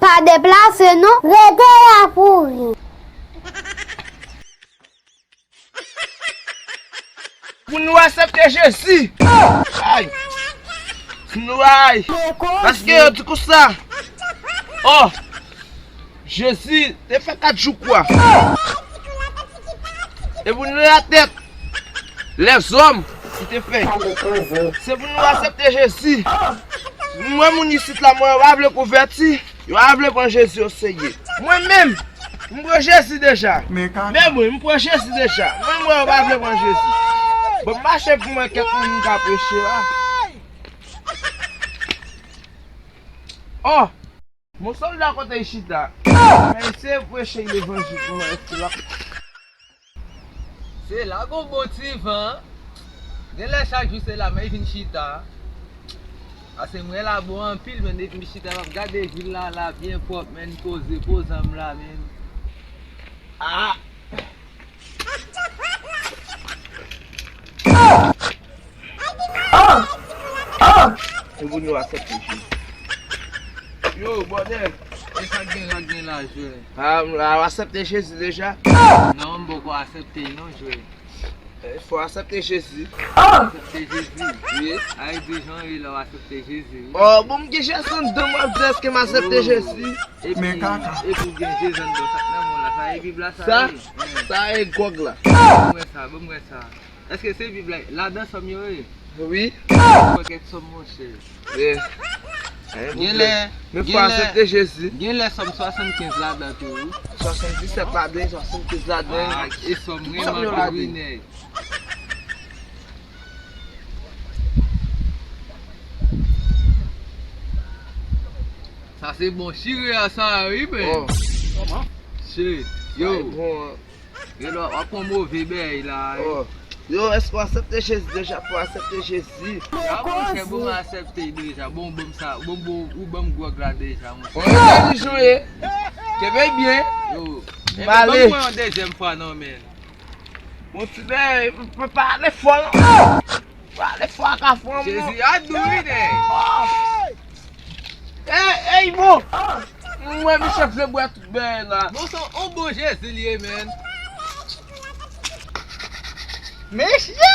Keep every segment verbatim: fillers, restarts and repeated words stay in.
Pa deplase non, rete la pou ri. Pou nou aksepte Jezi. Ay. Pou nou ay. Paske yo di konsa. Oh. Jezi te fè kat jou kwa. E pou nou latèt lèzòm ki te fè. Se pou nou aksepte Jezi. Mwen moun isit la, mwen yo pa vle konvèti. Yo pa vle pran Jezi o serye. Mwen menm, m pran Jezi deja. Men mwen, m pran Jezi deja. Mwen, mwen yo pa vle pran Jezi. Bon, m mache pou mwen kèk moun m ka preche la. Oh! Mon sòlda kote l chita. Mwen se preche levanjil pou mwen, èske l ap Se la gon bon ti van. Genlè chak jou se la men vin chita. Ase mwen la bon anpil men depi m chita m ap gade vil la la byen pwòp men poze pozan m la men. Ah. Ah! Ah! Se pou nou aksepte Jezi. Yo, bòdè. E sa k gen, sa k gen la, jwè? Ah, m la, w aksepte Jezi deja? Non, m poko aksepte l non, jwè. Eh, fò w aksepte Jezi. Ah! Aksepte Jezi? Wi. Ay, di jan wi, lè w aksepte Jezi, wi. Oh, bon, m gen Jezi anndan m, w ap di èske m aksepte Jezi? Men kaka. Epi w gen Jezi anndan w, sa k nan men w la, sa e Bib la, sa ye? Sa e gwòg la. Bon, m wè sa, bon, m wè sa. Èske se Bib la? Ladan sòm yo ye? Wi. Pòkèt sòm, monchè. Wi. Genlè, men fò aksepte Jezi. Genlè sòm swasannkenz ladan tou, wi. Swasanndisèt ladan, swasannkenz ladan. Ah, e sòm vrèman wi nèg. Sa se bon chire a sa, wi, men. Oh. Shit. Yo. Sa e bon, hein. Yo, w ap pran move bèy la, wi. Oh. Yo, èske w aksepte Jezi deja? Fò w aksepte Jezi. Ya, monchè, bon, m aksepte deja. Bon, bon, sa, bon, bon, ou ban m gwòg la deja, monchè. Bon, yo, di jan ye. Kenbe byen. Yo. Enben, ban m pran yon dezyèm fwa, non, men. Bon, ti bèy, m, m pa ale fò, non. Pale fwa ka fè yon Jezi a dou wi nèg. Ey, ey, bon. Mwen, misye vle bwè tout bèy la. Bon, se yon bon Jezi li ye, men. Mesye,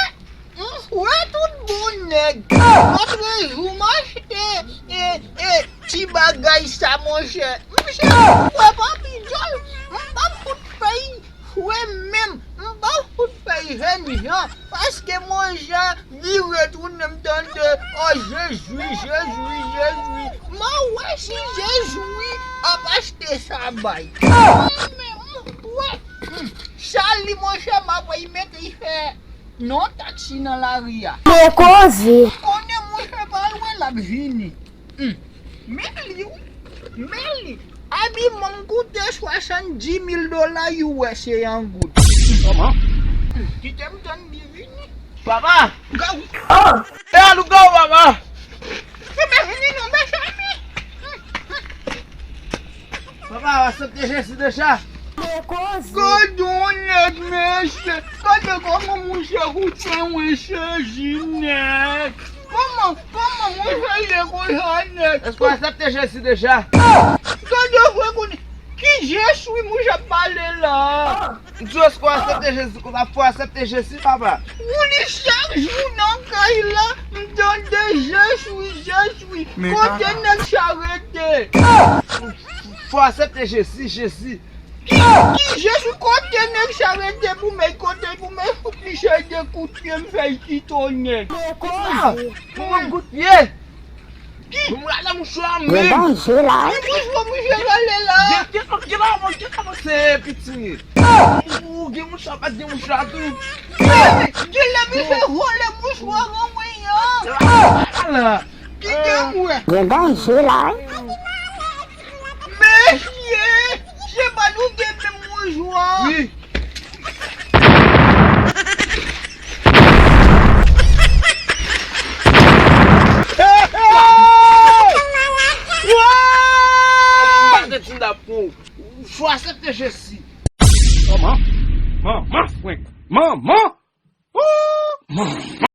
m fwe tout bon nèg. Lòt jou, m achte, e, e, ti bagay sa, monchè. Misye, m fwe pa pidjòl. M p ap fout pèy. Fwe menm, m pa fout fè jèn jan, paske monchè, vire tounen m tande, oh, Jezi, Jezi, Jezi. M a wè si Jezi ap achte sa bay. Mwen menm, m wè, hmm, sa li, monchè, m ap wè, li mete, li fè non taksi nan lari a. Te koze. Konnen, monchè, pa lwen, l ap vini. Hmm. Men li, wi. Men li. Abiman m koute swasanndis mil dola U S e an goud. Kòman? Hmm. Kite m tann li vini. Papa! Gaw! Ah! E a lougawou, papa! Se pa vini non, mezanmi! Papa, w aksepte Jezi deja? Gade yon nèg, mesye! Gade kòman monchè koute yon Jezi, nèg! Kòman, kòman monchè ye konsa, nèg? Èske w aksepte Jezi deja? Gade frè konnen ki Jezi monchè ap pale la? M di w, èske w aksepte Jezi konsa? Fò w aksepte Jezi, papa. Ou li chak jou nan kay la, m tande Jezi, Jezi. Kote nèg sa rete? Fò w aksepte Jezi, Jezi. Ki, ki Jezi kote nèg sa rete pou m, kote pou m fout misye de kout pye m fè l kite w nèg. Ah, pou mwen kout pye. Ki? Pou mwen rale mouchwa m menm. Gen danje la. Ki mouchwa misye rale la? Gen, gen, gen la, mwen, gen la, mwen se piti. Ou gen mouchwa, pa t gen mouchwa tou. Gen, gen la misye vole mouchwa mwen an. Ala. Kite m wè. Gen danje la. Mesye, se pa nou gen menm mouchwa. Wi.